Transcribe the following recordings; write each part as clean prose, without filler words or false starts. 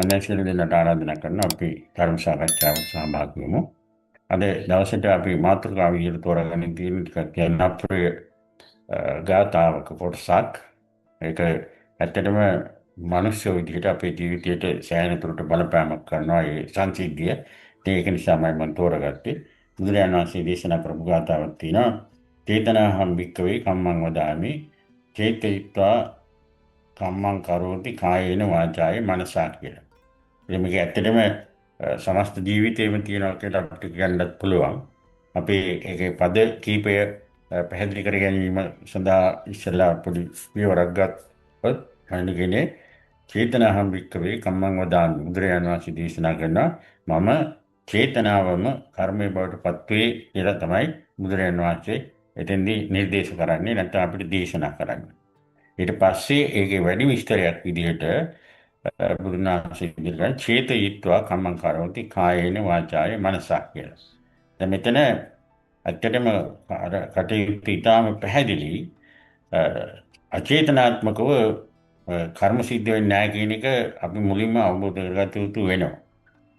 මම දැන් සියලු දෙනාට ආරාධනා කරනවා අපි ධර්ම සාකච්ඡාවට සහභාගී වෙමු. අද දවසට අපි මාතෘකාව විදිහට තෝරාගෙන තියෙන ටිකක් ජනප්‍රිය ගාථාවක කොටසක්. ඒක ඇත්තටම මනුෂ්‍ය විදිහට අපේ ජීවිතයට සෑහෙන දුරට බලපෑමක් කරනවා ඒ සංසිද්ධිය. ඉතින් ඒක නිසාමයි මම තෝරාගත්තේ. බුදුරජාණන් වහන්සේ දේශනා කරපු ගාථාවක් තියෙනවා. චේතනාහං භික්ඛවේ කම්මං වදාමි චේතයිත්වා කම්මං කරෝති කායේන වාචායේ මනසා කියලා. ඉතින් මේක ඇත්තටම සමස්ත ජීවිතේම තියෙනවා කියලා අපිට කියන්නත් පුළුවන්. අපි ඒකේ පද කීපය පැහැදිලි කර ගැනීම සඳහා ඉස්සෙල්ලා පොඩි පියවරක් ගත්තොත් මම කියන්නේ චේතනාහං භික්ඛවේ කම්මං වදාමි. බුදුරජාණන් වහන්සේ දේශනා කරනවා මම චේතනාවම කර්මය බවට පත්වේ කියලා තමයි බුදුරජාණන් වහන්සේ එතෙන්දී නිර්දේශ කරන්නේ, නැත්නම් අපිට දේශනා කරන්නේ. ඊට පස්සේ ඒකේ වැඩි විස්තරයක් විදිහට බුදුන් වහන්සේ ඉදිරියට චේතයිත්වා කම්මං කරෝති කායේන වාචායේ මනසා කියලා. දැන් මෙතන ඇත්තටම අර කටයුත්ත ඉතාම පැහැදිලි. අචේතනාත්මකව කර්ම සිද්ධ වෙන්නේ නැහැ කියන එක අපි මුලින්ම අවබෝධ කරගත යුතු වෙනවා.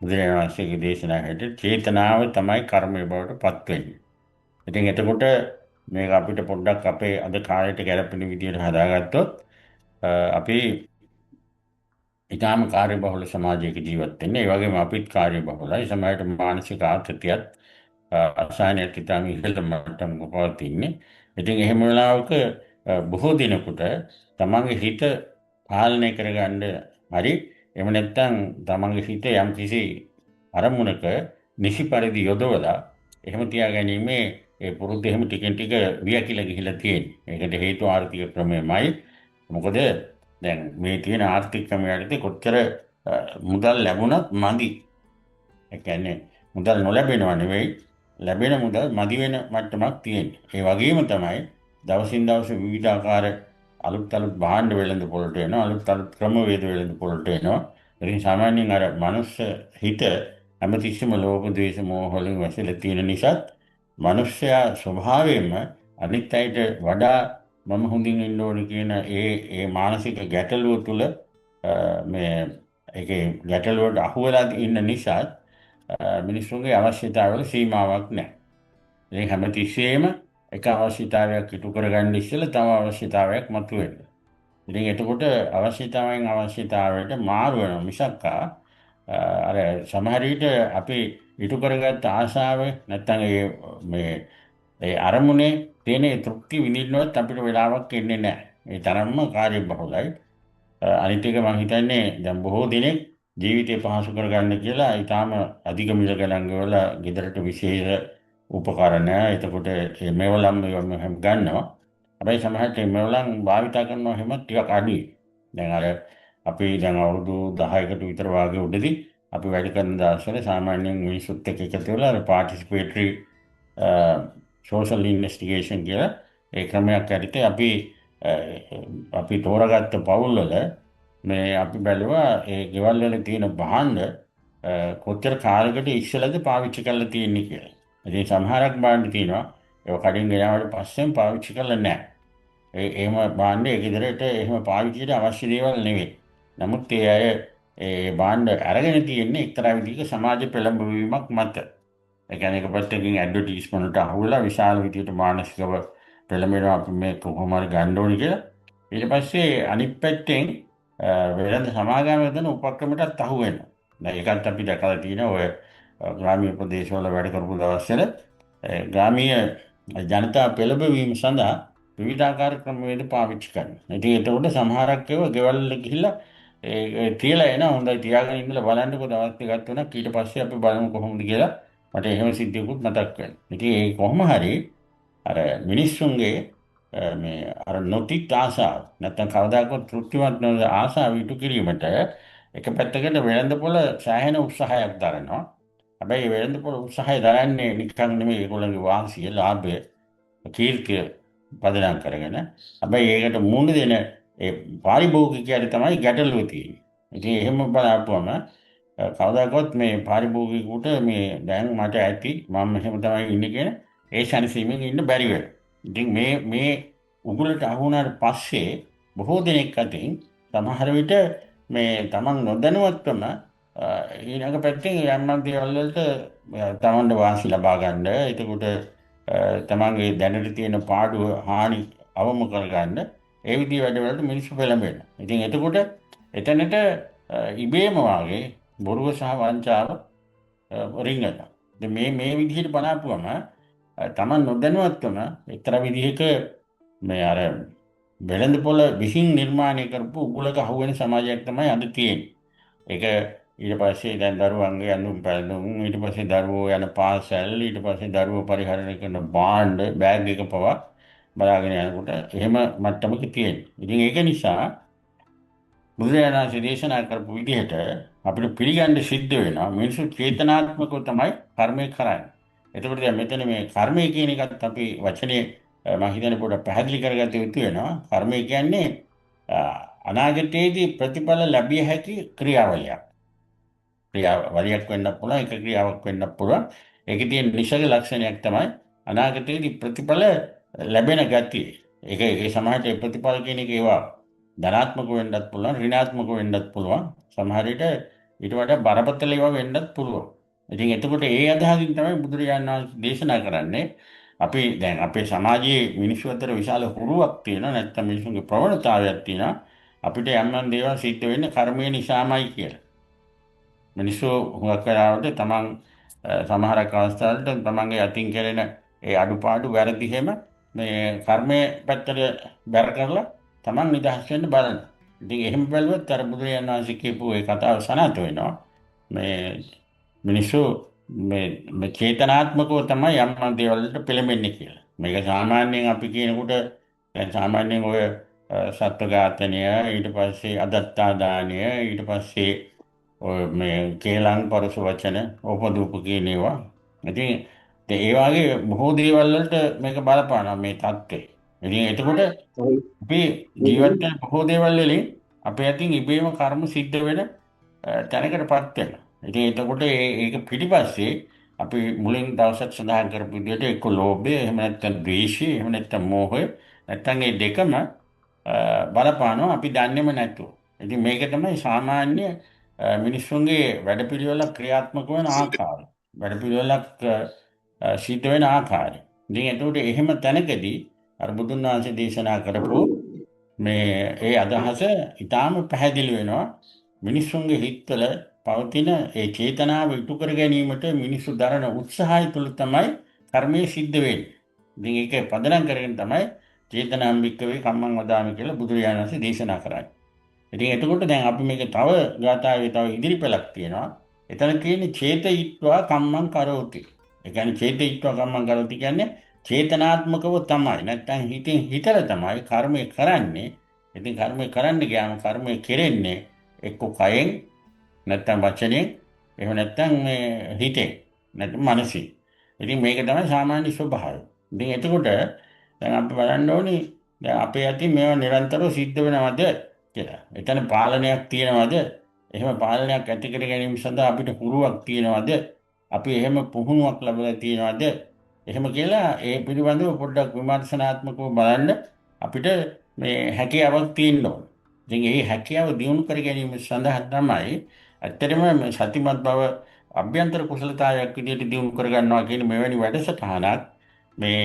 බුදුරජාණන් වහන්සේගේ දේශනාව හැටියට චේතනාව තමයි කර්මය බවට පත් වෙන්නේ. ඉතින් එතකොට මේක අපිට පොඩ්ඩක් අපේ අද කාලයට ගැලපෙන විදිහට හදාගත්තොත් අපි ඉතාම කාර්යබහුල සමාජයක ජීවත් වෙන්නේ. ඒ වගේම අපිත් කාර්යබහුලයි. සමහරවිට මානසික ආතතියත් අසහනයත් ඉතාම ඉහළ මට්ටමක පවතින්නේ. ඉතින් එහෙම වෙලාවක බොහෝ දිනකට තමන්ගේ හිත පාලනය කරගන්න හරි එහෙම නැත්නම් තමන්ගේ හිත යම්කිසි අරමුණක නිසි පරිදි යොදවලා එහෙම තියාගැනීමේ ඒ පුරුද්ද එහෙම ටිකෙන් ටික වියකිලා ගිහිලා තියෙන්නේ. ඒකට හේතුව ආර්ථික ක්‍රමයමයි. මොකද දැන් මේ තියෙන ආර්ථික ක්‍රමය යටතේ කොච්චර මුදල් ලැබුණත් මදි. ඒ කියන්නේ මුදල් නොලැබෙනව නෙවෙයි, ලැබෙන මුදල් මදි වෙන මට්ටමක් තියෙන්නේ. ඒ වගේම තමයි දවසින් දවස විවිධාකාර අලුත් අලුත් භාණ්ඩ වෙළඳ පොළට එනවා, අලුත් අලුත් ක්‍රමවේද වෙළඳ පොළට එනවා. ඉතින් සාමාන්‍යයෙන් අර මනුස්ස හිත හැමතිස්සෙම ලෝභ, ද්වේෂ, මෝහ වලින් වැසිලා තියෙන නිසාත් මනුෂ්‍යයා ස්වභාවයෙන්ම අනිත් අයට වඩා මම හොඳින් ඉන්න ඕනේ කියන ඒ ඒ මානසික ගැටලුව තුළ මේ ඒකේ ගැටලුවට අහු වෙලා ඉන්න නිසාත් මිනිස්සුන්ගේ අවශ්‍යතාවල සීමාවක් නැහැ. ඉතින් හැමතිස්සෙම එක අවශ්‍යතාවයක් ඉටු කරගන්න ඉස්සෙල්ලා තව අවශ්‍යතාවයක් මතුවෙනවා. ඉතින් එතකොට අවශ්‍යතාවයෙන් අවශ්‍යතාවයට මාරු වෙනවා මිසක්කා අර සමහර විට අපි ඉටු කරගත්ත ආශාව නැත්තම් ඒ මේ ඒ අරමුණේ තියෙන ඒ තෘප්ති විඳින්නවත් අපිට වෙලාවක් එන්නේ නැහැ. ඒ තරම්ම කාර්යබහුලයි. අනිත් එක මං හිතන්නේ දැන් බොහෝ දෙනෙක් ජීවිතේ පහසු කරගන්න කියලා ඊටාම අධික මිල ගණන් ගෙවලා ගෙදරට විශේෂ උපකරණ, එතකොට මේ මෙවලම් මේවා හැම ගන්නවා. හැබැයි සමහරට මේ මෙවලම් භාවිතා කරනවා හැම ටිකක් අඩුයි. දැන් අර අපි දැන් අවුරුදු 10කට විතර වාගේ උඩදී අපි වැඩ කරන දවස්වල සාමාන්‍යයෙන් මිනිස්සුත් එක්ක එකතු වෙලා අර පාටිසිපේටරි සෝෂල් ඉන්වෙස්ටිගේෂන් කියලා ඒ ක්‍රමයක් යටතේ අපි අපි තෝරාගත්ත පවුල්වල මේ අපි බැලුවා ඒ ගෙවල් වල තියෙන භාණ්ඩ කොච්චර කාලයකට ඉස්සෙල්ලාද පාවිච්චි කරලා තියෙන්නේ කියලා. ඉතින් සමහරක් භාණ්ඩ තියෙනවා ඒවා කඩින් ගෙනාවට පස්සෙන් පාවිච්චි කරලා නැහැ. ඒ එහෙම භාණ්ඩ ඒ ගෙදරට එහෙම පාවිච්චියට අවශ්‍ය දේවල් නෙවෙයි. නමුත් ඒ අය ඒ භාණ්ඩ අරගෙන තියෙන්නේ එක්තරා විදිහක සමාජ පෙළඹවීමක් මත. ඒ කියන්නේ එක පැත්තකින් ඇඩ්වර්ටයිස්මන්ට් වලට අහු වෙලා විශාල විදිහට මානසිකව පෙළඹෙනවා අපි මේ කොහොම හරි ගන්න ඕනි කියලා. ඊට පස්සේ අනිත් පැත්තෙන් වෙළඳ සමාගම හදන උපක්‍රමයටත් අහු වෙනවා. දැන් ඒකත් අපි දැකලා තියෙනවා ඔය ග්‍රාමීය ප්‍රදේශවල වැඩ කරපු දවස්වල ග්‍රාමීය ජනතා පෙළඹවීම සඳහා විවිධාකාර ක්‍රමවේද පාවිච්චි කරනවා. ඉතින් එතකොට සමහරක් ඒවා ගෙවල් වල ගිහිල්ලා ඒ තියලා එනවා, හොඳයි තියාගෙන ඉඳලා බලන්නකෝ දවස් දෙකක් තුනක්, ඊට පස්සේ අපි බලමු කොහොමද කියලා. මට එහෙම සිද්ධියකුත් මතක් වෙනවා. ඉතින් ඒ කොහොම හරි අර මිනිස්සුන්ගේ මේ අර නොතිත් ආසාව නැත්තම් කවදාකවත් තෘප්තිමත් නොවන ආසාව ඉටු කිරීමට එක පැත්තකට වෙළඳපොළ සෑහෙන උත්සාහයක් දරනවා. හැබැයි වෙළඳපොළ උත්සාහය දරන්නේ නිකන් නෙමෙයි, ඒගොල්ලන්ගේ වාසිය, ලාභය, කීර්තිය පදනම් කරගෙන. හැබැයි ඒකට මුහුණ දෙන ඒ පාරිභෝගිකයාට තමයි ගැටලුව තියෙන්නේ. ඉතින් එහෙම බලපුවම කවදාකවත් මේ පාරිභෝගිකයෙකුට මේ දැන් මට ඇති මම මෙහෙම තමයි ඉන්නේ කියන ඒ සැනසීමෙන් ඉන්න බැරි වෙනවා. ඉතින් මේ මේ උගුලට අහු වුණාට පස්සේ බොහෝ දෙනෙක් අතින් සමහර විට මේ තමන් නොදැනුවත්වම ඊළඟ පැත්තෙන් යම් යම් දේවල් වලට තමන්ට වාසි ලබා ගන්න. එතකොට තමන්ගේ දැනට තියෙන පාඩුව හානි අවම කරගන්න ඒ විදිහේ වැඩවලට මිනිස්සු පෙළඹෙනවා. ඉතින් එතකොට එතනට ඉබේම වාගේ බොරුව සහ වංචාව රිංගනවා. ඉතින් මේ මේ විදිහට බලාපුවම තමන් නොදැනුවත්වම එක්තරා විදිහක මේ අර වෙළඳ පොළ විසින් නිර්මාණය කරපු උගුලක අහුවෙන සමාජයක් තමයි අද තියෙන්නේ. ඒක ඊට පස්සේ දැන් දරුවන්ගේ ඇඳුම් පැළඳුම්, ඊට පස්සේ දරුවෝ යන පාසල්, ඊට පස්සේ දරුවෝ පරිහරණය කරන භාණ්ඩ බෑග් එක පවා බලාගෙන යනකොට එහෙම මට්ටමක තියෙනවා. ඉතින් ඒක නිසා බුදුරජාණන් වහන්සේ දේශනා කරපු විදිහට අපිට පිළිගන්න සිද්ධ වෙනවා මිනිස්සු චේතනාත්මකව තමයි කර්මය කරන්නේ. එතකොට දැන් මෙතන මේ කර්මය කියන එකත් අපි වචනේ මම හිතන්නේ පොඩ්ඩක් පැහැදිලි කරගත යුතු වෙනවා. කර්මය කියන්නේ අනාගතයේදී ප්‍රතිඵල ලැබිය හැකි ක්‍රියාවලියක්. ක්‍රියාවලියක් වෙන්නත් පුළුවන්, එක ක්‍රියාවක් වෙන්නත් පුළුවන්. ඒකේ තියෙන නිසග ලක්ෂණයක් තමයි අනාගතයේදී ප්‍රතිඵල ලැබෙන ගතිය. ඒක ඒ සමහරට ඒ ප්‍රතිඵල කියන එක ඒවා ධනාත්මක වෙන්නත් පුළුවන්, ඍණාත්මක වෙන්නත් පුළුවන්. සමහර විට ඊට වඩා බරපතල ඒවා වෙන්නත් පුළුවන්. ඉතින් එතකොට ඒ අදහසින් තමයි බුදුරජාණන් වහන්සේ දේශනා කරන්නේ. අපි දැන් අපේ සමාජයේ මිනිස්සු අතර විශාල හුරුවක් තියෙනවා, නැත්නම් මිනිසුන්ගේ ප්‍රවණතාවයක් තියෙනවා. අපිට යම් යම් දේවල් සිද්ධ වෙන්නේ කර්මය නිසාමයි කියලා. මිනිස්සු හුඟක් වෙලාවට තමන් සමහරක් අවස්ථාවලට තමන්ගේ අතින් කෙරෙන ඒ අඩුපාඩු වැරදි හැම මේ කර්මය පැත්තට බැර කරලා තමන් නිදහස් වෙන්න බලනවා. ඉතින් එහෙම බැලුවොත් අර බුදුරජාණන් වහන්සේ කියපු ඒ කතාව සනාථ වෙනවා. මේ මිනිස්සු මේ මේ චේතනාත්මකව තමයි යම් යම් දේවල් වලට පෙළඹෙන්නේ කියලා. මේක සාමාන්‍යයෙන් අපි කියනකොට දැන් සාමාන්‍යයෙන් ඔය සත්ව ඝාතනය, ඊට පස්සේ අදත්තා දානය, ඊට පස්සේ ඔය මේ කේලම් පරස වචන, ඕපදූප කියන ඒවා. ඉතින් ඒ වගේ බොහෝ දේවල් වලට මේක බලපානවා මේ தත්ත්වය. ඉතින් එතකොට අපි ජීවත් වෙන බොහෝ දේවල් වලින් අපේ අතින් ඉබේම කර්ම සිද්ධ වෙන තැනකටපත් වෙනවා. ඉතින් එතකොට ඒක පිටිපස්සේ අපි මුලින් දවසක් සඳහන් කරපු විදිහට එක්ක ලෝභය, එහෙම නැත්නම් ද්වේෂය, එහෙම නැත්නම් මෝහය, නැත්නම් මේ දෙකම බලපානවා අපි දන්නේම නැතුව. ඉතින් මේක තමයි සාමාන්‍ය මිනිස්සුන්ගේ වැඩපිළිවෙලක් ක්‍රියාත්මක වෙන ආකාරය. වැඩපිළිවෙලක් සිද්ධ වෙන ආකාරය. ඉතින් එතකොට එහෙම තැනකදී අර බුදුන් වහන්සේ දේශනා කරපු මේ ඒ අදහස ඊටාම පැහැදිලි වෙනවා. මිනිස්සුන්ගේ හිත්වල පවතින ඒ චේතනාව ඉටු කර ගැනීමට මිනිස්සු දරන උත්සාහය තුළ තමයි කර්මය සිද්ධ වෙන්නේ. ඉතින් ඒක පදනම් කරගෙන තමයි චේතනාම් භික්කවේ කම්මං වදාමි කියලා බුදුරජාණන් වහන්සේ දේශනා කරන්නේ. ඉතින් එතකොට දැන් අපි මේක තව ගාථාවේ තව ඉදිරි පෙළක් තියෙනවා. එතන තියෙන්නේ චේතයිත්වා කම්මං කරෝති. ඒ කියන්නේ චේතයිත්වා කම්මං කරෝති කියන්නේ චේතනාත්මකව තමයි. නැත්තම් හිතින් හිතලා තමයි කර්මය කරන්නේ. ඉතින් කර්මය කරන්න ගියාම කර්මය කෙරෙන්නේ එක්ක කයෙන්, නැත්තම් වචනෙන්, එහෙම නැත්තම් මේ හිතෙන්, නැත්තම් මනසින්. ඉතින් මේක තමයි සාමාන්‍ය ස්වභාවය. ඉතින් එතකොට දැන් අපි බලන්න ඕනි දැන් අපේ අතින් මේවා නිරන්තරව සිද්ධ වෙනවද කියලා. එතන පාලනයක් තියෙනවද? එහෙම පාලනයක් ඇති කර ගැනීම සඳහා අපිට හුරුවක් තියෙනවද? අපි එහෙම පුහුණුවක් ලැබලා තියෙනවද? එහෙම කියලා ඒ පිළිබඳව පොඩ්ඩක් විමර්ශනාත්මකව බලන්න අපිට මේ හැකියාවක් තියෙන්න ඕන. ඉතින් ඒ හැකියාව දියුණු කර ගැනීම සඳහා තමයි ඇත්තටම මේ සතිමත් බව අභ්‍යන්තර කුසලතාවයක් විදිහට දියුණු කරගන්නවා කියන මෙවැනි වැඩසටහනක් මේ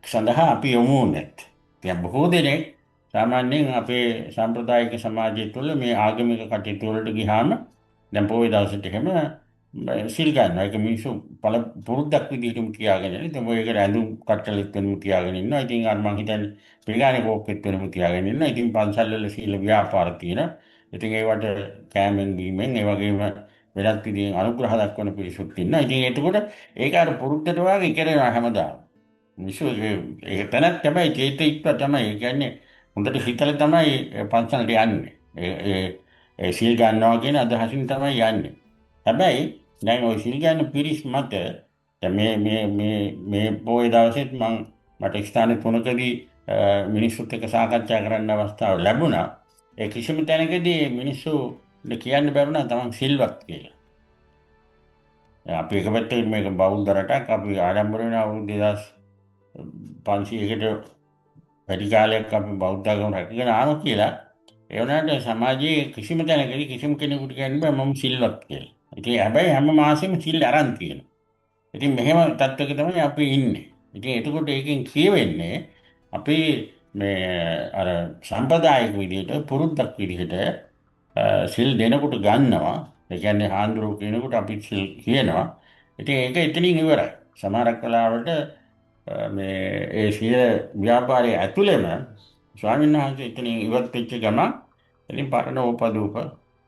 සඳහා අපි යොමු වුණේ. ඉතින් බොහෝ දෙනෙක් සාමාන්‍යයෙන් අපේ සාම්ප්‍රදායික සමාජය තුළ මේ ආගමික කටයුතු වලට ගියාම දැන් පොහොය දවසට එහෙම සිල් ගන්නවා. ඒක මිනිස්සු පළ පුරුද්දක් විදිහටම තියාගෙන ඉන්නේ. ඉතින් ඔය ඒකට ඇඳුම් කට්ටලෙත් වෙනම තියාගෙන ඉන්නවා. ඉතින් අර මං හිතන්නේ පිළිගානේ කෝප්පෙත් වෙනම තියාගෙන ඉන්නවා. ඉතින් පන්සල් වල සීල ව්‍යාපාර තියෙනවා. ඉතින් ඒවට කෑමෙන් බීමෙන් ඒ වගේම වෙනත් විදිහෙන් අනුග්‍රහ දක්වන පිරිසුත් ඉන්නවා. ඉතින් එතකොට ඒක අර පුරුද්දට වගේ කරනවා හැමදාම. මිනිස්සු ඒක තැනක් තමයි චේතිත්ව තමයි. ඒ කියන්නේ හොඳට හිතලා තමයි පන්සලට යන්නේ. ඒ ඒ ඒ සිල් ගන්නවා කියන අදහසින් තමයි යන්නේ. හැබැයි දැන් ඔය සිල් ගන්න පිරිස් මත දැන් මේ මේ මේ මේ පොය දවසෙත් මට ස්ථාන තුනකදී මිනිස්සුත් එක්ක සාකච්ඡා කරන්න අවස්ථාව ලැබුණා. ඒ කිසිම තැනකදී මිනිස්සු කියන්න බැරුණා තමන් සිල්වත් කියලා. අපි එක පැත්තකින් මේක බෞද්ධ රටක්, අපි ආඩම්බර වෙන අවුරුදු 2500කට වැඩි කාලයක් අපි බෞද්ධ ආගම රැකගෙන ආවා කියලා. ඒ වුණාට සමාජයේ කිසිම තැනකදී කිසිම කෙනෙකුට කියන්න බෑ මම සිල්වත් කියලා. ඉතින් හැබැයි හැම මාසෙම සිල් අරන් තියෙනවා. ඉතින් මෙහෙම තත්ත්වයක තමයි අපි ඉන්නේ. ඉතින් එතකොට ඒකෙන් කියවෙන්නේ අපි මේ අර සම්ප්‍රදායික විදිහට පුරුද්දක් විදිහට සිල් දෙනකොට ගන්නවා. ඒ කියන්නේ හාමුදුරුවෝ කියනකොට අපි සිල් කියනවා. ඉතින් ඒක එතනින් ඉවරයි. සමහරක් වෙලාවට මේ ඒ සීල ව්‍යාපාරයේ ඇතුළෙම ස්වාමීන් වහන්සේ එතනින් ඉවත් වෙච්ච ගමන් ඉතින් පරණ ඕපදූප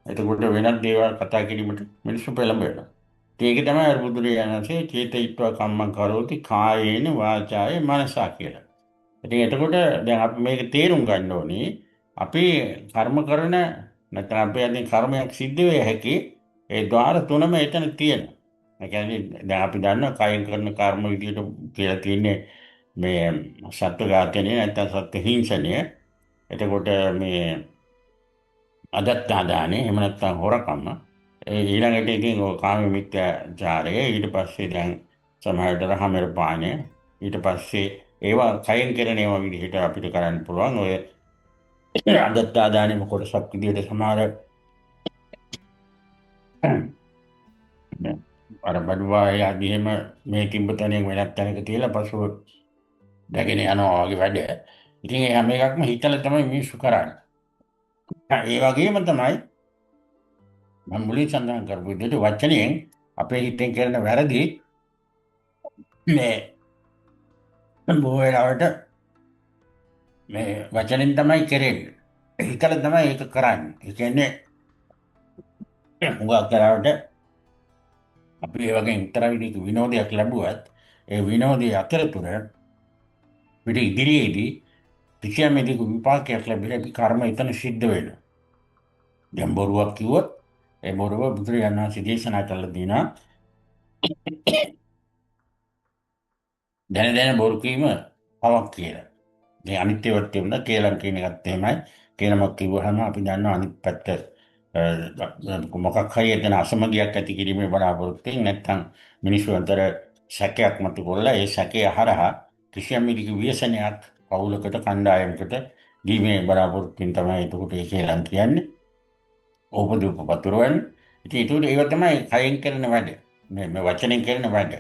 එතකොට වෙනත් දේවල් කතා කිරීමට මිනිස්සු පෙළඹෙනවා. ඉතින් ඒක තමයි අර බුදුරජාණන් වහන්සේ චේතයිත්වා කම්මං කරෝති කායේන වාචායේ මනසා කියලා. ඉතින් එතකොට දැන් අපි මේක තේරුම් ගන්න ඕනේ අපි කර්ම කරන නැත්නම් අපේ අතින් කර්මයක් සිද්ධ වෙ හැකි ඒ ద్వාර තුනම එතන තියෙනවා. ඒ කියන්නේ දැන් අපි දන්නවා කයෙන් කරන කර්ම විදියට කියලා තියෙන්නේ මේ සත්ව ඝාතනය නැත්නම් සත්ව හිංසනය. එතකොට මේ අදත්තාදානය එහෙම නැත්නම් හොරකම. ඒ ඊළඟට ඉතින් ඔය කාම මිත්‍යාචාරය, ඊට පස්සේ දැන් සමහරවිට රහමෙර පානය, ඊට පස්සේ ඒවා කයෙන් කරන ඒවා විදිහට අපිට කරන්න පුළුවන්. ඔය අදත්තාදානෙම කොටසක් විදිහට සමහර අර බඩුවාය ආදී එහෙම මේ තිබ්බ තැනින් වෙනත් තැනක තියලා පසුව රැගෙන යනවා වගේ වැඩ. ඉතින් ඒ හැම එකක්ම හිතලා තමයි මිනිස්සු කරන්නේ. ඒ වගේම තමයි මම මුලින් සඳහන් කරපු විදිහට වචනයෙන් අපේ හිතෙන් කරන වැරදි මේ බොහෝ වෙලාවට මේ වචනෙන් තමයි කරන්නේ. හිතලා තමයි ඒක කරන්නේ. ඒ කියන්නේ හුඟක් වෙලාවට අපි ඒ වගේ එක්තරා විදිහක විනෝදයක් ලැබුවත් ඒ විනෝදයේ අතරතුර පිට ඉදිරියේදී කිසියම් විදිහක විපාකයක් ලැබිලා අපි කර්ම එතන සිද්ධ වෙනවා. දැන් බොරුවක් කිව්වොත් ඒ බොරුව බුදුරජාණන් වහන්සේ දේශනා කළා දිනා දැන දැන බොරු කීම පවක් කියලා. මේ අනිත් ඒවාත් තිබුණා කේලම් කියන එකත් එහෙමයි. කේලමක් කිව්වහම අපි දන්නවා අනිත් පැත්ත මොකක් හරි එතන අසමගියක් ඇති කිරීමේ බලාපොරොත්තුවෙන් නැත්නම් මිනිස්සු අතර සැකයක් මතු කරලා ඒ සැකය හරහා කිසියම් විදිහක ව්‍යසනයක් පවුලකට කණ්ඩායමකට දීමේ බලාපොරොත්තුවෙන් තමයි එතකොට ඒ කේලම් කියන්නේ. ඕපදූප පතුරවන්නේ. ඉතින් ඒතකොට ඒවා තමයි කයෙන් කරන වැඩ. මේ වචනෙන් කරන වැඩ.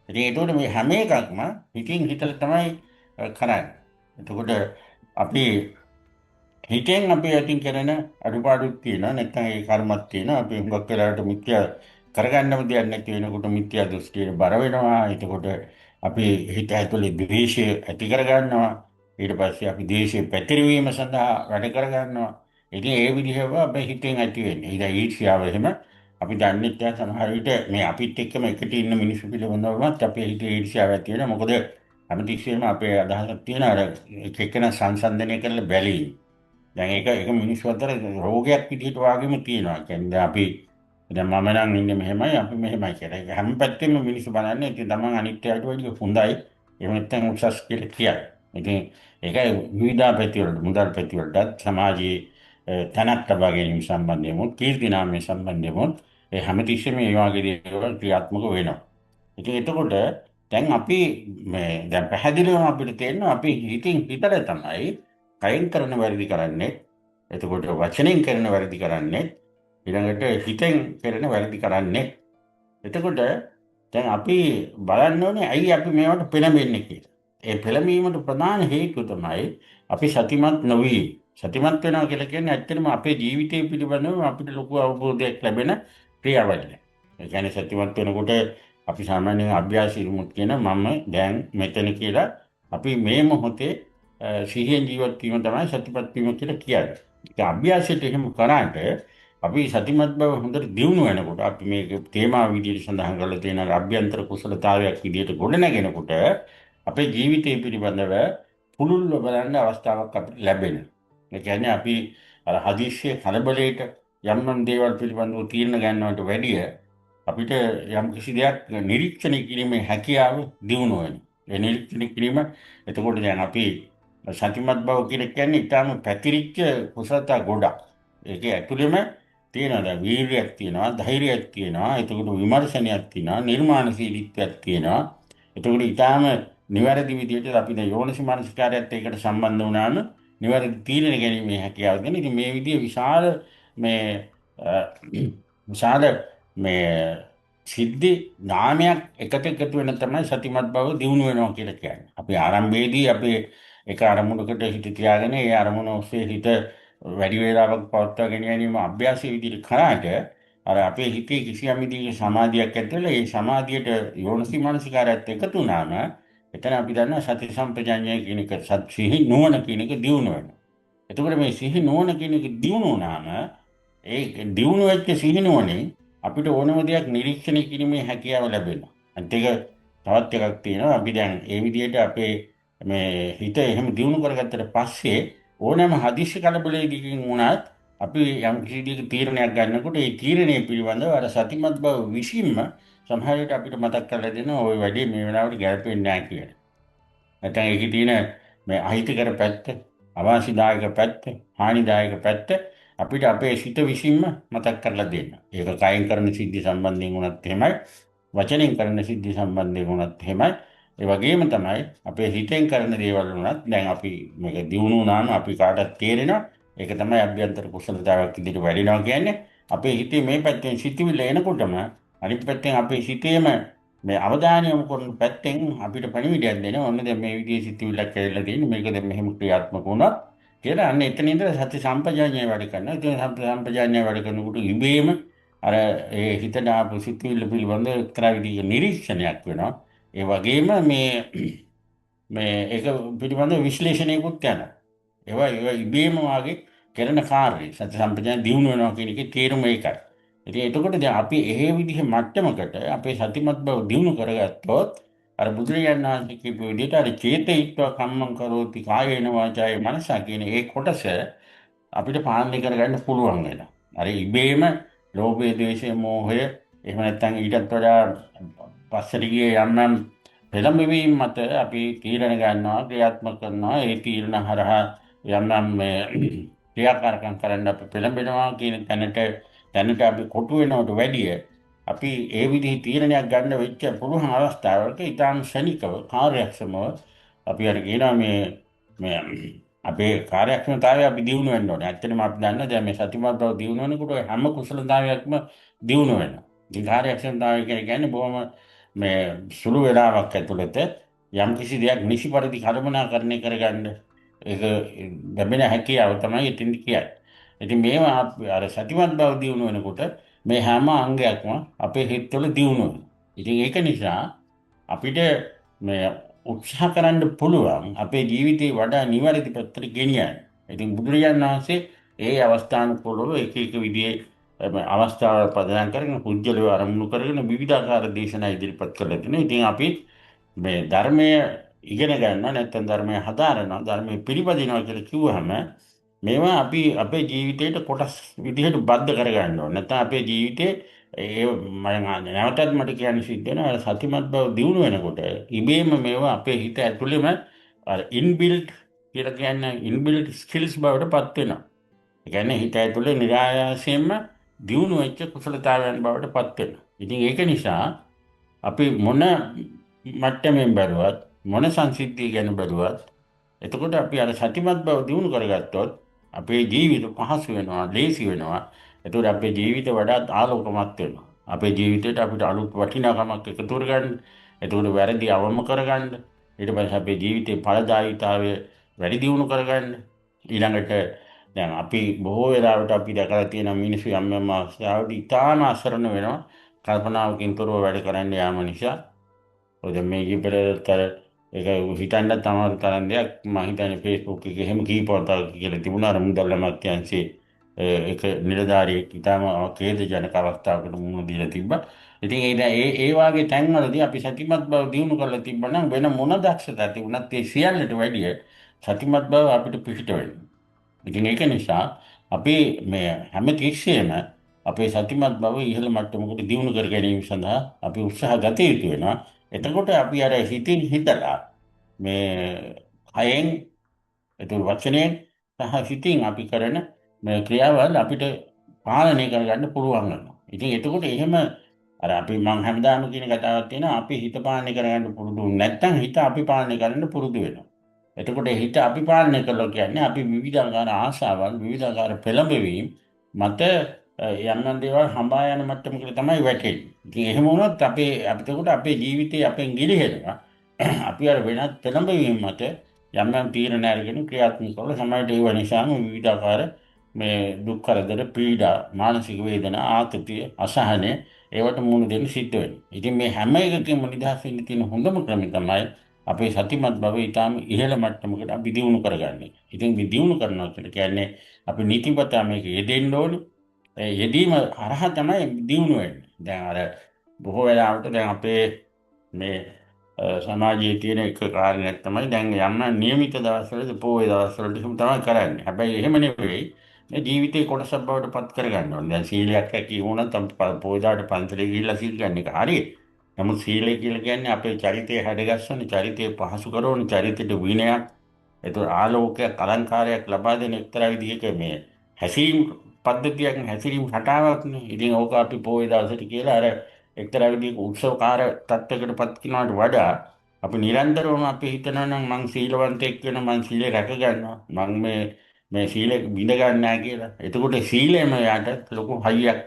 ඉතින් ඒතකොට මේ හැම එකක්ම හිතින් හිතලා තමයි කරන්නේ. එතකොට අපි හිතෙන් අපි අතින් කරන අඩුපාඩුත් තියෙනවා නැත්නම් ඒ කර්මත් තියෙනවා. අපි හුඟක් වෙලාවට මිත්‍යා කරගන්නම දෙයක් නැති වෙනකොට මිත්‍යා දෘෂ්ටියට බර වෙනවා. එතකොට අපි හිත ඇතුලේ ද්වේෂය ඇති කරගන්නවා. ඊට පස්සේ අපි ද්වේෂය පැතිරවීම සඳහා වැඩ කරගන්නවා. ඉතින් ඒ විදිහව අපේ හිතෙන් ඇති වෙන්නේ. ඊට ඊර්ෂ්‍යාව එහෙම අපි දන්නේ නැහැ සමහර විට මේ අපිත් එක්කම එකට ඉන්න මිනිස්සු පිළිබඳවමත් අපේ හිතේ ඊර්ෂ්‍යාව ඇති වෙනවා. මොකද හැමතිස්සෙම අපේ අදහසක් තියෙන අර එක එකන සංසන්දනය කරලා බැලීම. දැන් ඒක එක මිනිස්සු අතර රෝගයක් විදිහට වාගේම තියෙනවා. කියන්නේ දැන් අපි දැන් මම නම් ඉන්නේ මෙහෙමයි අපි මෙහෙමයි කියලා. ඒක හැම පැත්තෙම මිනිස්සු බලන්නේ ඉතින් තමන් අනිත් අයට වැඩිය හොඳයි. එහෙම නැත්නම් උසස් කියලා කියයි. ඉතින් ඒකයි විවිධ පැති වලට මුදල් පැති වලටත් සමාජයේ තැනක් ලබා ගැනීම සම්බන්ධයෙන් කීර්ති නාමය සම්බන්ධයෙන් ඒ හැමතිස්සෙම මේ වගේ දේවල් ක්‍රියාත්මක වෙනවා. ඉතින් එතකොට දැන් අපි මේ දැන් පැහැදිලිවම අපිට තේරෙනවා අපි හිතින් හිතලා තමයි කයෙන් කරන වැරදි කරන්නේ. එතකොට වචනෙන් කරන වැරදි කරන්නේ. ඊළඟට හිතෙන් කරන වැරදි කරන්නේ. එතකොට දැන් අපි බලන්න ඕනේ ඇයි අපි මේවට පෙළඹෙන්නේ කියලා. ඒ පෙළඹීමට ප්‍රධාන හේතුව තමයි අපි සතිමත් නොවීම. සතිමත් වෙනවා කියලා කියන්නේ ඇත්තටම අපේ ජීවිතය පිළිබඳව අපිට ලොකු අවබෝධයක් ලැබෙන ක්‍රියාවලියක්. ඒ කියන්නේ සතිමත් වෙනකොට අපි සාමාන්‍යයෙන් අභ්‍යාසීමුත් කියන මම දැන් මෙතන කියලා අපි මේ මොහොතේ සිහියෙන් ජීවත් වීම තමයි සතිපත් වීම කියලා කියන්නේ. ඒ අභ්‍යාසයට එහෙම කරාට අපි සතිමත් බව හොඳට දියුණු වෙනකොට අපි මේක තේමා විදියට සඳහන් කරලා තියෙන අභ්‍යන්තර කුසලතාවයක් විදියට ගොඩනගෙනකොට අපේ ජීවිතය පිළිබඳව පුළුල්ව බලන්න අවස්ථාවක් අපිට ලැබෙනවා. ඒ කියන්නේ අපි අර හදිස්සියේ කලබලයට යම් යම් දේවල් පිළිබඳව තීරණ ගන්නවට වැඩිය අපිට යම් කිසි දෙයක් නිරීක්ෂණය කිරීමේ හැකියාව දියුණු වෙනවා. ඒ නිරීක්ෂණය කිරීම එතකොට දැන් අපි සතිමත් බව කියලා කියන්නේ ඊටාම පැතිරිච්ච කුසලතා ගොඩක්. ඒකේ ඇතුළෙම තියෙනවා දැන් වීර්යයක් තියෙනවා, ධෛර්යයක් තියෙනවා, එතකොට විමර්ශනයක් තියෙනවා, නිර්මාණශීලීත්වයක් තියෙනවා. එතකොට ඊටාම නිවැරදි විදිහට අපි දැන් යෝනිසි මනසිකාරයත් ඒකට සම්බන්ධ වුණාම නිවැරදි තීරණ ගැනීමේ හැකියාව දෙනවා. ඉතින් මේ විදිහේ විශාල මේ විශාල මේ සිද්ධි නාමයක් එකට එකතු වෙන තමයි සතිමත් බව දියුණු වෙනවා කියලා කියන්නේ. අපි ආරම්භයේදී අපි එක අරමුණකට හිත තියාගෙන ඒ අරමුණ ඔස්සේ හිත වැඩි වේලාවක් පවත්වාගෙන ගැනීම අභ්‍යාසයේ විදිහට කරාට අර අපේ හිතේ කිසියම් විදිහක සමාධියක් ඇති වෙලා ඒ සමාධියට යෝනිසි මනසිකාරයත් එකතු වුණාම එතන අපි දන්නවා සති සම්පජාඤ්ඤය කියන එක, සත් සිහි නුවණ කියන එක දියුණු වෙනවා. එතකොට මේ සිහි නුවණ කියන එක දියුණු වුණාම ඒ දියුණු වෙච්ච සිහි නුවණින් අපිට ඕනම දෙයක් නිරීක්ෂණය කිරීමේ හැකියාව ලැබෙනවා. අනිත් එක තවත් එකක් තියෙනවා. අපි දැන් ඒ විදිහට අපේ මේ හිත එහෙම දියුණු කරගත්තට පස්සේ ඕනෑම හදිසි කලබලයකින් වුණත් අපි යම් කිසි විදිහක තීරණයක් ගන්නකොට ඒ තීරණය පිළිබඳව අර සතිමත් බව විසින්ම සමහර විට අපිට මතක් කරලා දෙනවා ඔය වැඩේ මේ වෙලාවට ගැලපෙන්නේ නැහැ කියලා. නැත්නම් ඒකේ තියෙන මේ අහිතකර පැත්ත, අවාසිදායක පැත්ත, හානිදායක පැත්ත අපිට අපේ සිත විසින්ම මතක් කරලා දෙන්න. ඒක කයෙන් කරන සිද්ධි සම්බන්ධයෙන් වුණත් එහෙමයි, වචනෙන් කරන සිද්ධි සම්බන්ධයෙන් වුණත් එහෙමයි. ඒ වගේම තමයි අපේ හිතෙන් කරන දේවල් වුණත් දැන් අපි මේක දියුණු වුණාම අපි කාටත් තේරෙනවා. ඒක තමයි අභ්‍යන්තර කුසලතාවක් විදිහට වැඩිනවා කියන්නේ. අපේ හිතේ මේ පැත්තෙන් සිතුවිල්ල එනකොටම අනිත් පැත්තෙන් අපේ හිතේම මේ අවධානය යොමු කරන පැත්තෙන් අපිට පණිවිඩයක් දෙනවා. ඔන්න දැන් මේ විදිහේ සිතුවිල්ලක් ඇවිල්ලා තියෙන්නේ. මේක දැන් මෙහෙම ක්‍රියාත්මක වුණොත් කියලා අන්න එතන ඉඳලා සති සම්පජාඤ්ඤය වැඩ කරනවා. ඉතින් සති සම්පජාඤ්ඤය වැඩ කරනකොට ඉබේම අර ඒ හිතට ආපු සිතුවිල්ල පිළිබඳ එක්තරා විදිහක නිරීක්ෂණයක් වෙනවා. ඒ වගේම මේ මේ ඒක පිළිබඳ විශ්ලේෂණයකුත් යනවා. ඒවා ඒවා ඉබේම වාගේ කරන කාර්යය. සති සම්පජාඤ්ඤය දියුණු වෙනවා කියන එකේ තේරුම ඒකයි. ඉතින් එතකොට දැන් අපි එහෙ විදිහ මට්ටමකට අපේ සතිමත් බව දියුණු කරගත්තොත් අර බුදුරජාණන් වහන්සේ කියපු විදිහට අර චේතයිත්වා කම්මං කරෝති කායේන වාචායේ මනසා කියන ඒ කොටස අපිට පාලනය කරගන්න පුළුවන් වෙනවා. අර ඉබේම ලෝභය, ද්වේෂය, මෝහය එහෙම නැත්නම් ඊටත් වඩා පස්සට ගිය යම් යම් පෙළඹවීම් මත අපි තීරණ ගන්නවා, ක්‍රියාත්මක කරනවා. ඒ තීරණ හරහා යම් යම් මේ ක්‍රියාකාරකම් කරන්න අපි පෙළඹෙනවා කියන තැනට අපි කොටු වෙනවට වැඩිය අපි ඒ විදිහේ තීරණයක් ගන්න වෙච්ච පුළුවන් අවස්ථාවක ඊටාම් ක්ෂණිකව කාර්යක්ෂමව අපි අර කියනවා මේ මේ අපේ කාර්යක්ෂමතාවය අපි දියුණු වෙන්න ඕනේ. ඇත්තටම අපි දන්නවා දැන් මේ සතිමත් බව දියුණු වෙනකොට ඔය හැම කුසලතාවයක්ම දියුණු වෙනවා. ඉතින් කාර්යක්ෂමතාවය කියන්නේ බොහොම මේ සුළු වෙලාවක් ඇතුළත යම් කිසි දෙයක් නිසි පරිදි කළමනාකරණය කරගන්න ඒක ලැබෙන හැකියාව තමයි එතෙන්දි කියන්නේ. ඉතින් මේවා අර සතිමත් බව දියුණු වෙනකොට මේ හැම අංගයක්ම අපේ හිතවල දියුණු වෙනවා. ඉතින් ඒක නිසා අපිට මේ උත්සාහ කරන්න පුළුවන් අපේ ජීවිතේ වඩා නිවැරදි පැත්තට ගෙනියන්න. ඉතින් බුදුරජාණන් වහන්සේ ඒ අවස්ථානුකූලව එක එක විදිහේ අවස්ථාවල් පදනම් කරගෙන පුජ්‍යලව අරමුණු කරගෙන විවිධාකාර දේශනා ඉදිරිපත් කරලා තිනවා. ඉතින් අපි මේ ධර්මය ඉගෙන ගන්නවා නැත්නම් ධර්මය හදාරනවා ධර්මය පිළිපදිනවා කියලා කිව්වහම මේවා අපි අපේ ජීවිතේට කොටස් විදිහට බද්ධ කරගන්න ඕනේ. නැත්නම් අපේ ජීවිතේ ඒ මම නැවතත් මට කියන්න සිද්ධ වෙනවා අර සතිමත් බව දියුණු වෙනකොට ඉබේම මේවා අපේ හිත ඇතුළෙම අර ඉන්බිල්ට් කියලා කියන්නේ ඉන්බිල්ට් ස්කිල්ස් බවට පත් වෙනවා. ඒ කියන්නේ හිත ඇතුළේ නිරායාසයෙන්ම දියුණු වෙච්ච කුසලතාවයන් බවට පත් වෙනවා. ඉතින් ඒක නිසා අපි මොන මට්ටමින් බැලුවත් මොන සංසිද්ධිය ගැන බැලුවත් එතකොට අපි අර සතිමත් බව දියුණු කරගත්තොත් අපේ ජීවිත පහසු වෙනවා, ලේසි වෙනවා. එතකොට අපේ ජීවිත වඩාත් ආලෝකමත් වෙනවා. අපේ ජීවිතේට අපිට අලුත් වටිනාකමක් එකතු කරගන්න, එතකොට වැරදි අවම කරගන්න, ඊට පස්සේ අපේ ජීවිතේ ඵලදායීතාවය වැඩි දියුණු කරගන්න. ඊළඟට දැන් අපි බොහෝ වෙලාවට අපි දැකලා තියෙන මිනිස්සු යම් යම් අවස්ථාවලදී ඉතාම අසරණ වෙනවා කල්පනාවකින් තොරව වැඩ කරන්න යාම නිසා. ඔය දැන් මේ ඊපෙරේදත් අර ඒක හිතන්නත් අමාරු තරම් දෙයක්. මම හිතන්නේ Facebook එකේ එහෙම කීප වතාවක් කියලා තිබුණා. අර මුදල් අමාත්‍යාංශයේ ඒක නිලධාරියෙක් ඉතාම ඛේදජනක අවස්ථාවකට මුහුණ දීලා තිබ්බා. ඉතින් ඒ දැන් ඒ ඒ වාගේ තැන්වලදී අපි සතිමත් බව දියුණු කරලා තිබ්බනම් වෙන මොන දක්ෂතා තිබුණත් ඒ සියල්ලට වැඩිය සතිමත් බව අපිට පිහිට වෙනවා. ඉතින් ඒක නිසා අපි මේ හැම තිස්සෙම අපේ සතිමත් බව ඉහළ මට්ටමකට දියුණු කර ගැනීම සඳහා අපි උත්සාහ ගත යුතු වෙනවා. එතකොට අපි අර හිතින් හිතලා මේ කයෙන් එතුළු වචනයෙන් සහ සිතින් අපි කරන මේ ක්‍රියාවල් අපිට පාලනය කරගන්න පුළුවන් වෙනවා. ඉතින් එතකොට එහෙම අර අපි මං හැමදාම කියන කතාවක් තියෙනවා, අපි හිත පාලනය කරගන්න පුරුදු නැත්නම් හිත අපි පාලනය කරන්න පුරුදු වෙනවා. එතකොට හිත අපි පාලනය කළා කියන්නේ අපි විවිධාකාර ආශාවල්, විවිධාකාර පෙළඹවීම් මත යම් යම් දේවල් හඹා යන මට්ටමකට තමයි වැටෙන්නේ. ඉතින් එහෙම වුණොත් අපේ අපිට අපේ ජීවිතේ අපෙන් ගිලිහෙනවා. අපි අර වෙනත් පෙළඹවීම් මත යම් යම් තීරණ අරගෙන ක්‍රියාත්මක කරලා සමහරවිට ඒව නිසාම විවිධාකාර මේ දුක් කරදර, පීඩා, මානසික වේදනා, ආතතිය, අසහනය ඒවට මුහුණ දෙන්න සිද්ධ වෙනවා. ඉතින් මේ හැම එකකින්ම නිදහස් වෙන්න තියෙන හොඳම ක්‍රමය තමයි අපේ සතිමත් භවය ඊටාම ඉහළ මට්ටමකට අපි දියුණු කරගන්නේ. ඉතින් මේ දියුණු කරනවා කියලා කියන්නේ අපි නිතිපතා මේක යෙදෙන්න ඕනේ. ඒ යෙදීම හරහා තමයි දියුණු වෙන්නේ. දැන් අර බොහෝ වෙලාවට දැන් අපේ මේ සමාජයේ තියෙන එක කාරණයක් තමයි දැන් යම් නියමිත දවස්වලදී පොහොය දවස්වලදී එහෙම තමයි කරන්නේ. හැබැයි එහෙම නෙවෙයි. මේ ජීවිතේ කොටසක් බවට පත් කරගන්න ඕනේ. දැන් සීලයක් රැකීම වුණත් අපි පොහොය දාට පන්සලේ ගිහිල්ලා සීල් ගන්න එක හරි. නමුත් සීලය කියලා කියන්නේ අපේ චරිතය හැඩගස්වන, චරිතය පහසු කරන, චරිතයට විනයක්, ඒතර ආලෝකයක්, අලංකාරයක් ලබා දෙන එක්තරා විදිහක මේ හැසිරීම් පද්ධතියක්, හැසිරීම් රටාවක් නේ. ඉතින් ඕක අපි පොහොය දවසට කියලා අර එක්තරා විදිහක උත්සවකාර තත්ත්වයකට පත් කරනවට වඩා අපි නිරන්තරවම අපි හිතනවා නම් මං සීලවන්තයෙක් වෙනවා, මං සීලය රැක ගන්නවා, මං මේ මේ සීලය බිඳ ගන්න නෑ කියලා. එතකොට සීලයම යාට ලොකු හයියක්,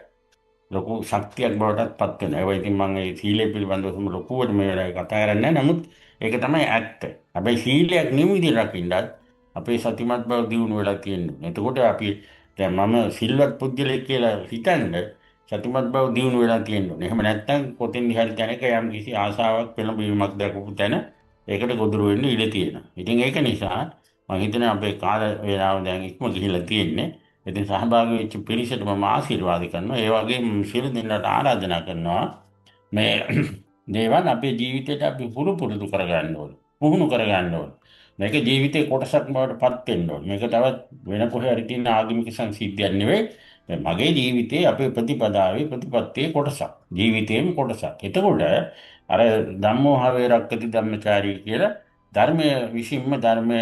ලොකු ශක්තියක් බවටත් පත් වෙනවා. ඒවා ඉතින් මං ඒ සීලය පිළිබඳව සම ලොකුවට මේ වෙලාවේ කතා කරන්නේ නෑ. නමුත් ඒක තමයි ඇත්ත. හැබැයි සීලයක් නිවිදි රකින්නත් අපේ සතිමත් බව දියුණු වෙලා තියෙනවා. එතකොට අපි දැන් මම සිල්වත් පුද්ගලයෙක් කියලා හිතන්න සතිමත් බව දියුණු වෙලා තියෙනවා. එහෙම නැත්නම් කොතෙන්දි හරි තැනක යම් කිසි ආශාවක් පෙළඹවීමක් දක්වපු තැන ඒකට ගොදුරු වෙන්න ඉඩ තියෙනවා. ඉතින් ඒක නිසා මම හිතනවා අපේ කාල වේලාව දැන් ඉක්ම ගිහිලා තියෙන්නේ. ඉතින් සහභාගී වෙච්ච පිරිසට මම ආශිර්වාද කරනවා. ඒ වගේම සියලු දෙනාට ආරාධනා කරනවා මේ දේවල් අපේ ජීවිතේට අපි පුරු පුරුදු කරගන්න ඕන. පුහුණු කරගන්න ඕන. මේක ජීවිතේ කොටසක් බවට පත් වෙන්න ඕන. මේක තවත් වෙන කොහේ හරි තියෙන ආගමික සංසිද්ධියක් නෙවෙයි. මේ මගේ ජීවිතේ අපේ ප්‍රතිපදාවේ ප්‍රතිපත්තියේ කොටසක්. ජීවිතේම කොටසක්. එතකොට අර ධම්මෝ හවේ රක්කති ධම්මචාරී කියලා ධර්මය විසින්ම ධර්මය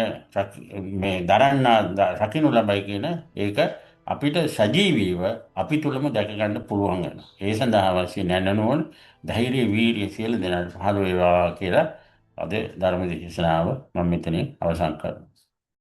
මේ දරන්නා රකින්නු ලබයි කියන ඒක අපිට සජීවීව අපි තුලම දැක ගන්න පුළුවන් වෙනවා. ඒ සඳහා අවශ්‍ය නැනනුවන ධෛර්ය වීරිය සියලු දෙනාට පහළ වේවා කියලා අද ධර්ම දේශනාව මම මෙතනින් අවසන් කරනවා.